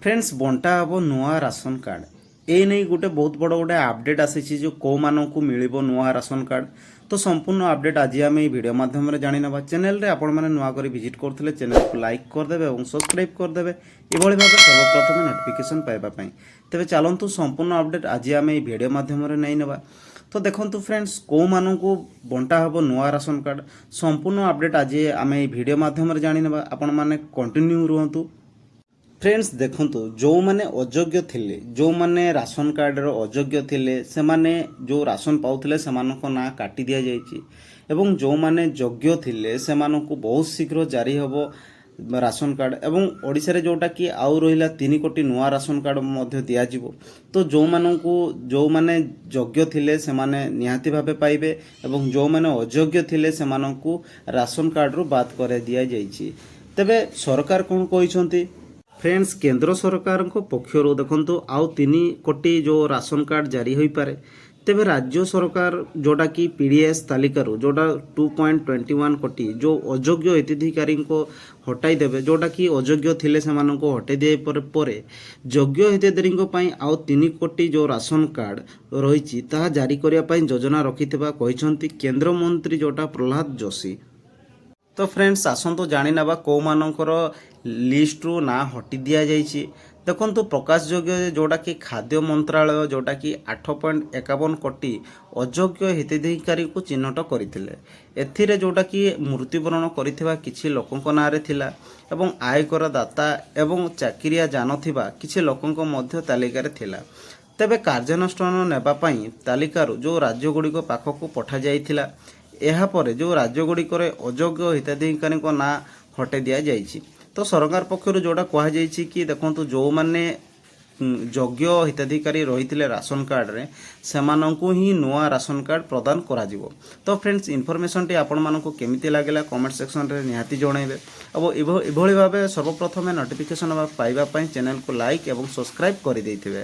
Friends, ବଣ୍ଟା ହେବ ନୂଆ ରାସନ କାର୍ଡ଼। ଏ ନେଇ ଗୋଟେ ବହୁତ ବଡ଼ ଗୋଟେ ଅପଡ଼େଟ୍ ଆସିଛି, ଯେଉଁ କେଉଁମାନଙ୍କୁ ମିଳିବ ନୂଆ ରାସନ କାର୍ଡ଼। ତ ସମ୍ପୂର୍ଣ୍ଣ ଅପଡ଼େଟ୍ ଆଜି ଆମେ ଏଇ ଭିଡ଼ିଓ ମାଧ୍ୟମରେ ଜାଣିନେବା। ଚ୍ୟାନେଲରେ ଆପଣମାନେ ନୂଆ କରି ଭିଜିଟ୍ କରୁଥିଲେ ଚ୍ୟାନେଲକୁ ଲାଇକ୍ କରିଦେବେ ଏବଂ ସବସ୍କ୍ରାଇବ୍ କରିଦେବେ ଏଭଳି ଭାବେ ସର୍ବପ୍ରଥମେ ନୋଟିଫିକେସନ୍ ପାଇବା ପାଇଁ। ତେବେ ଚାଲନ୍ତୁ, ସମ୍ପୂର୍ଣ୍ଣ ଅପଡ଼େଟ୍ ଆଜି ଆମେ ଏଇ ଭିଡ଼ିଓ ମାଧ୍ୟମରେ ନେଇନେବା। ତ ଦେଖନ୍ତୁ ଫ୍ରେଣ୍ଡସ୍, କେଉଁମାନଙ୍କୁ ବଣ୍ଟା ହେବ ନୂଆ ରାସନ କାର୍ଡ଼, ସମ୍ପୂର୍ଣ୍ଣ ଅପଡ଼େଟ୍ ଆଜି ଆମେ ଏଇ ଭିଡ଼ିଓ ମାଧ୍ୟମରେ ଜାଣିନେବା। ଆପଣମାନେ କଣ୍ଟିନ୍ୟୁ ରୁହନ୍ତୁ। ଫ୍ରେଣ୍ଡସ୍, ଦେଖନ୍ତୁ, ଯେଉଁମାନେ ଅଯୋଗ୍ୟ ଥିଲେ, ଯେଉଁମାନେ ରାସନ କାର୍ଡ଼ର ଅଯୋଗ୍ୟ ଥିଲେ, ସେମାନେ ଯେଉଁ ରାସନ ପାଉଥିଲେ, ସେମାନଙ୍କ ନାଁ କାଟି ଦିଆଯାଇଛି ଏବଂ ଯେଉଁମାନେ ଯୋଗ୍ୟ ଥିଲେ, ସେମାନଙ୍କୁ ବହୁତ ଶୀଘ୍ର ଜାରି ହେବ ରାସନ କାର୍ଡ଼। ଏବଂ ଓଡ଼ିଶାରେ ଯେଉଁଟାକି ଆଉ ରହିଲା 3 କୋଟି ନୂଆ ରାସନ କାର୍ଡ଼ ମଧ୍ୟ ଦିଆଯିବ। ତ ଯେଉଁମାନେ ଯୋଗ୍ୟ ଥିଲେ, ସେମାନେ ନିହାତି ଭାବେ ପାଇବେ ଏବଂ ଯେଉଁମାନେ ଅଯୋଗ୍ୟ ଥିଲେ, ସେମାନଙ୍କୁ ରାସନ କାର୍ଡ଼ରୁ ବାଦ କରାଇ ଦିଆଯାଇଛି। ତେବେ ସରକାର କ'ଣ କହିଛନ୍ତି? ଫ୍ରେଣ୍ଡସ୍, କେନ୍ଦ୍ର ସରକାରଙ୍କ ପକ୍ଷରୁ ଦେଖନ୍ତୁ, ଆଉ 3 କୋଟି ଯେଉଁ ରାସନ କାର୍ଡ଼ ଜାରି ହୋଇପାରେ। ତେବେ ରାଜ୍ୟ ସରକାର ଯେଉଁଟାକି ପିଡ଼ିଏସ୍ ତାଲିକାରୁ ଯେଉଁଟା 2.21 କୋଟି ଯେଉଁ ଅଯୋଗ୍ୟ ହିତାଧିକାରୀଙ୍କୁ ହଟାଇ ଦେବେ, ଯେଉଁଟାକି ଅଯୋଗ୍ୟ ଥିଲେ ସେମାନଙ୍କୁ ହଟାଇ ଦିଆ ପରେ ଯୋଗ୍ୟ ହିତାଧିକାରୀଙ୍କ ପାଇଁ ଆଉ 3 କୋଟି ଯେଉଁ ରାସନ କାର୍ଡ଼ ରହିଛି, ତାହା ଜାରି କରିବା ପାଇଁ ଯୋଜନା ରଖିଥିବା କହିଛନ୍ତି କେନ୍ଦ୍ରମନ୍ତ୍ରୀ ଯେଉଁଟା ପ୍ରହ୍ଲାଦ ଯୋଶୀ। ତ ଫ୍ରେଣ୍ଡସ୍, ଆସନ୍ତୁ ଜାଣିନେବା କେଉଁମାନଙ୍କର ଲିଷ୍ଟରୁ ନାଁ ହଟି ଦିଆଯାଇଛି। ଦେଖନ୍ତୁ, ପ୍ରକାଶଯୋଗ୍ୟ ଯେ ଯେଉଁଟାକି ଖାଦ୍ୟ ମନ୍ତ୍ରାଳୟ ଯେଉଁଟାକି 8.51 କୋଟି ଅଯୋଗ୍ୟ ହିତାଧିକାରୀଙ୍କୁ ଚିହ୍ନଟ କରିଥିଲେ। ଏଥିରେ ଯେଉଁଟାକି ମୃତ୍ୟୁବରଣ କରିଥିବା କିଛି ଲୋକଙ୍କ ନାଁରେ ଥିଲା ଏବଂ ଆୟକର ଦାତା ଏବଂ ଚାକିରିଆ ଜାନଥିବା କିଛି ଲୋକଙ୍କ ମଧ୍ୟ ତାଲିକାରେ ଥିଲା। ତେବେ କାର୍ଯ୍ୟାନୁଷ୍ଠାନ ନେବା ପାଇଁ ତାଲିକାରୁ ଯେଉଁ ରାଜ୍ୟଗୁଡ଼ିକ ପାଖକୁ ପଠାଯାଇଥିଲା, ଏହାପରେ ଯେଉଁ ରାଜ୍ୟଗୁଡ଼ିକରେ ଅଯୋଗ୍ୟ ହିତାଧିକାରୀଙ୍କ ନାଁ ହଟାଇ ଦିଆଯାଇଛି। ତ ସରକାର ପକ୍ଷରୁ ଯେଉଁଟା କୁହାଯାଇଛି କି ଦେଖନ୍ତୁ, ଯେଉଁମାନେ ଯୋଗ୍ୟ ହିତାଧିକାରୀ ରହିଥିଲେ ରାସନ କାର୍ଡ଼ରେ, ସେମାନଙ୍କୁ ହିଁ ନୂଆ ରାସନ କାର୍ଡ଼ ପ୍ରଦାନ କରାଯିବ। ତ ଫ୍ରେଣ୍ଡସ୍, ଇନଫର୍ମେସନ୍ଟି ଆପଣମାନଙ୍କୁ କେମିତି ଲାଗିଲା, କମେଣ୍ଟ ସେକ୍ସନରେ ନିହାତି ଜଣାଇବେ ଏବଂ ଏଭଳି ଭାବେ ସର୍ବପ୍ରଥମେ ନୋଟିଫିକେସନ୍ ପାଇବା ପାଇଁ ଚ୍ୟାନେଲକୁ ଲାଇକ୍ ଏବଂ ସବସ୍କ୍ରାଇବ୍ କରିଦେଇଥିବେ।